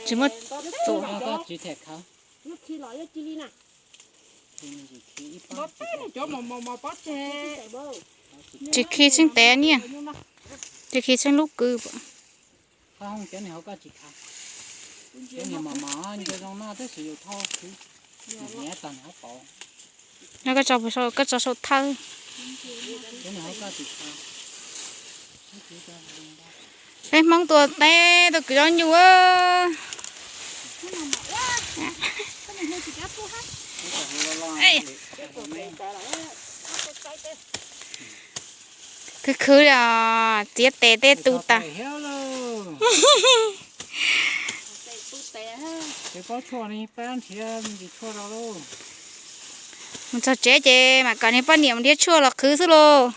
Tsis muaj txuas. Tsis khi tsheej tes niaj, tsis khi tsheej lub kws. No koj tso, koj tso saum thawj. Peb Hmoob tua teb tua kwv zaub nyuj. Khwv khwv li os, txiav tes tej tu tas. Mus txog tsev ces mam kom niag poj niam mus nrhiav tshuaj los qhwv xwb lauj.